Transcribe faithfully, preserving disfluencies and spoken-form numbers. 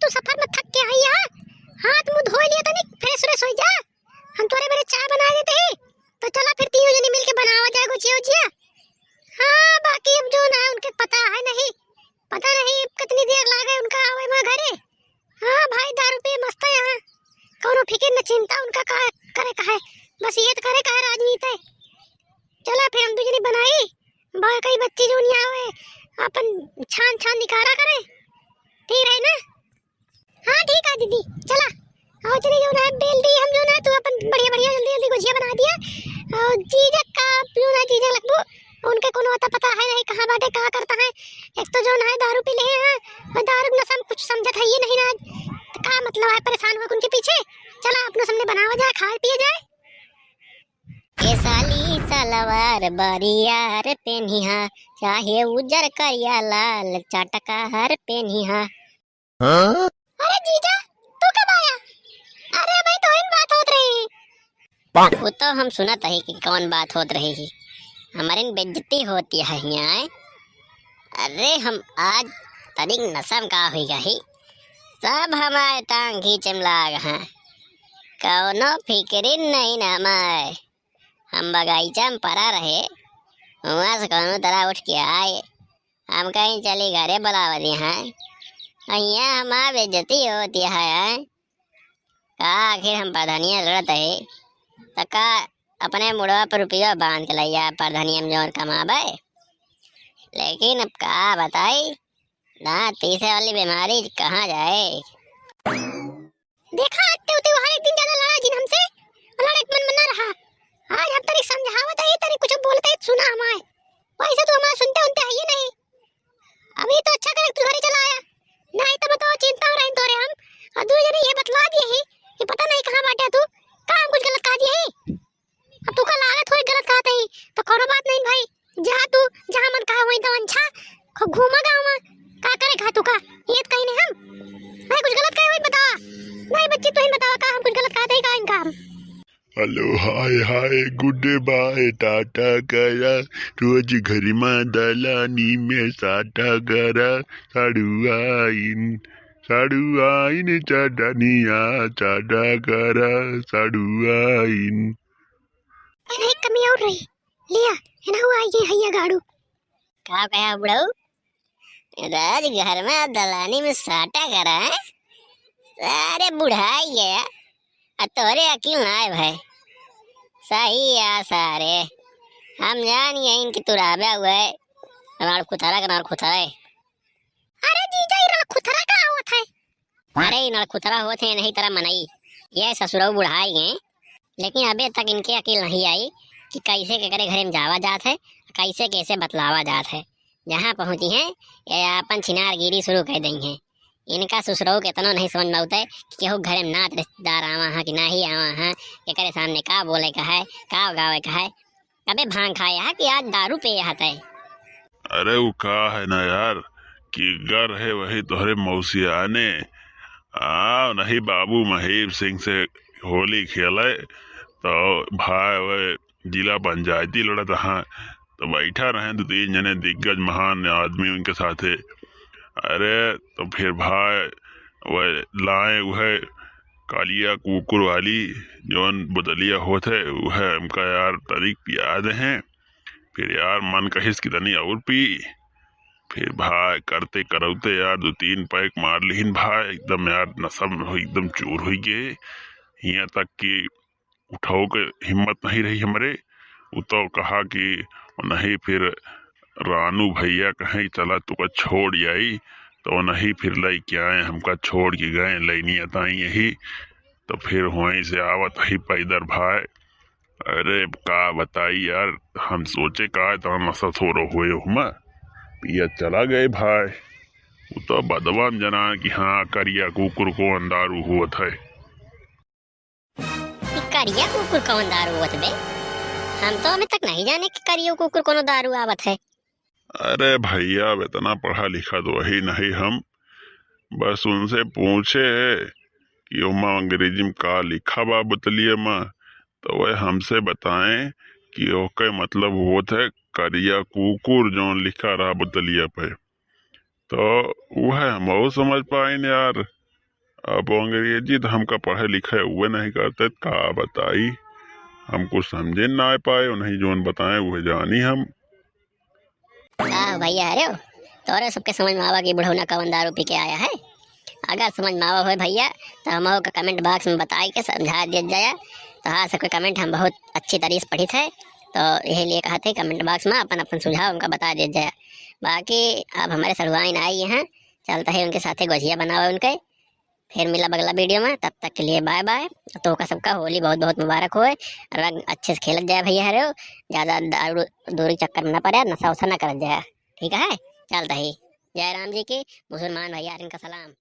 तू सफर में थक के आई है, हाथ मुंह धो लिया तनी, fresh व्रेश हो जा। हम तोरे बरे चाय बना देते ही। तो चला फिर तीनों जनी मिलके बनावा जाए गुजिया उजिया। हाँ, बाकी अब जो ना है उनके पता है नहीं, पता नहीं अब कितनी देर लागे उनका आवे में घरे। हाँ भाई, दारू पिए मस्त है यहाँ, कौनो फिकिर न चिंता उनका, का करे का है, बस ये तो करे का है राजनीति है। चला फिर हम दू जनी बनाई, बाकी बच्ची जो नहीं आवे अपन छान छान निकारा करे, ठीक रहे ना? हाँ ठीक है दीदी, चला। और चली जो ना बेल दी हम जो ना, तू अपन बढ़िया बढ़िया जल्दी जल्दी गुजिया बना दिया। और जीजा का जो ना जीजा लगबो, उनके कोनो अता पता है नहीं कहाँ बाटे, का करता है। एक तो जो ना है दारू पी ले हैं, और दारू के नशा में कुछ समझत है ये नहीं ना, तो का मतलब है परेशान हुआ उनके पीछे। चला अपने सामने बनावा जाए, खाए पिए जाए। ए साली सलवार बरियार पेनिहा, चाहे उजर करिया लाल चटकार पेनिहा। हाँ? अरे जीजा, तू कब आया? अरे भाई, तो इन बात होत रही। वो तो हम सुनत ही कि कौन बात होत रही ही। हमारी बेइज्जती होती है यहाँ। अरे हम आज तनिक नशा में का हुई गई, सब हमारे टांग खींचे में लाग हैं, कौनो फिक्रिन नहीं ना हमारे। हम बगीचा में पड़ा रहे, वहाँ से कौनो तरह उठ के आए, हम कहीं चली घरे बुलावा दी हैं, यहाँ हमार बेइज्जती होती है, हैं? का आखिर हम प्रधानिया लड़त है, तो का अपने मुड़वा पर रुपया बांध के लइया प्रधानिया में जौन कमाबे? लेकिन अब का बताई, दांत पीसे वाली बीमारी कहाँ जाए? देखा, अत्ते उते हर एक दिन ज्यादा लड़ा जिन हमसे, लड़े के मन में ना रहा। आज हम तनी समझावत है, तनी कुछ बोलते है, सुना हमारे। वैसे तो हमारे सुनते उनते है ही नहीं। अभी तो अच्छा करे तू घरे चला आया, नहीं तो बताओ चिंता में रहे तोरे हम। और दू जने ये बतला दिए ही कि पता नहीं कहाँ बाटे तू, का हम कुछ गलत कह दिए ही? अब तू का लागत होई गलत कहत ही, तो कोनो बात नहीं भाई, जा तू, जहाँ मन कहा वहीं तवन छा, खूब घूमा गाँव में, का करे कहा तू का, ये तो कहीं नहीं हम, भाई कुछ गलत कहे वही बतावा, नहीं बच्ची तू ही बतावा का हम कुछ गलत कहत ही का इनका हम। हेलो, हाय हाय, गुड बाय, टाटा करा, रोज घर में दलानी में साटा करा, साड़ुआइन, साड़ुआइन चटनिया, चाटा करा, साड़ुआइन। अरे, एक कमी और रही। लिया, है ना, हुआ ये हैया गाड़ू। का कहा बुढ़ऊ? राज घर में दलानी में साटा करा है? सारे बुढ़ाई गया, आ तोरे अकील ना आए भाई। सही है सारे, हम जान गए इनकी तुराबे हुए, राड़ खुथरा के राड़ खुथरा है। अरे जीजा, ई राड़ खुथरा का होत है? अरे, ई नड़खुतरा होत है, नहीं तरह मनई। ये ससुरऊ बुढ़ाई गए, लेकिन अबे तक इनके अकील नहीं आई कि कैसे केकरे घरे में जावा जात है, कैसे कैसे बतलावा जात है। जहाँ पहुँची हैं, ये आपन छिनारगिरी शुरू कर देई हैं। इनका ससुरऊ के इतनो नहीं समझ में आवत है कि केहू घरे में नात रिश्तेदार आवा हाँ कि नाही आवा हाँ, केकरे सामने का बोले का है, का गावे का है। अबे भांग खाए हा कि आज दारू पिए हा तय? अरे वो का है ना यार, कि गर है वही तोहरे मौसियाने। आ, नहीं बाबू महीप सिंह से होली खेले, तो भाई वे जिला पंचायती लड़त हाँ, तो बैठा रहे दो तीन जने दिग्गज महान आदमी उनके साथे। अरे तो फिर भाई वे लाए, वह कालिया कुकुर वाली जौन बोतलिया होत है, वह हमका यार तनिक पिया दे हैं। फिर यार मन कहिस कि तनी और पी। फिर भाई करते करौते यार दो तीन पैक मार लिहिन भाई, एकदम यार नशा में हो, एकदम चूर हुई गए। हियाँ तक कि उठाओ के हिम्मत नहीं रही हमरे। उ तो कहा कि नहीं, फिर रानू भैया कहें चला तुका छोड़ आई, तो नहीं फिर लई के आए, हमका छोड़ के गए लैनिया ताई यही। तो फिर वहीं से आवत ही पैदल भाई। अरे का बताई यार, हम सोचे का इतना नशा सो रहो हुए हुमा, पिया चला गए भाई। वो तो बदवा में जना कि हाँ, करिया कुकुर को अंधारू हुआ था। ई करिया कुकुर कौन दारू आवत बे? हम तो अभी तक नहीं जाने कि करियो कुकुर कोनो दारू आवत है। अरे भैया, अब इतना पढ़ा लिखा तो वही नहीं हम, बस उनसे पूछे है कि ओमा अंग्रेजी में का लिखा बा बोतलिए में, तो वह हमसे बताएं कि ओके मतलब होत है करिया कुकुर जौन लिखा रहा बोतलिया पे। तो वह हम समझ पाइन यार। अब अंग्रेजी तो हमका पढ़े लिखे हुए नहीं करते, का बताई, हम कुछ समझे ना पाए, उन्हीं जौन बताए उहे जानी हम। का भैया, अरे तोरे सबके समझ में आवा कि बुढ़ौना कवन दारू पी के आया है? अगर समझ में आवा होए भैया, तो हमहू का comment box में बताई के समझा दिया जाए। तो हाँ, सबके comment हम बहुत अच्छी तरह से पढ़ी थे, तो यही लिए कहते हैं comment box में अपन अपन सुझाव हमका बता दिया जाए। बाकी अब हमारे सड़ुआइन आई हैं, चलता है उनके साथे गोझिया बनावे उनके, फिर मिला अगला video में, तब तक के लिए bye bye। तो का सबका होली बहुत बहुत मुबारक होए, रंग अच्छे से खेलत जाए भैया हरे, ज़्यादा दारू दूरी चक्कर में ना पड़े, नशा वशा ना करत जाए, ठीक है? चलता ही जय राम जी की, मुसलमान भैया हरिन का सलाम।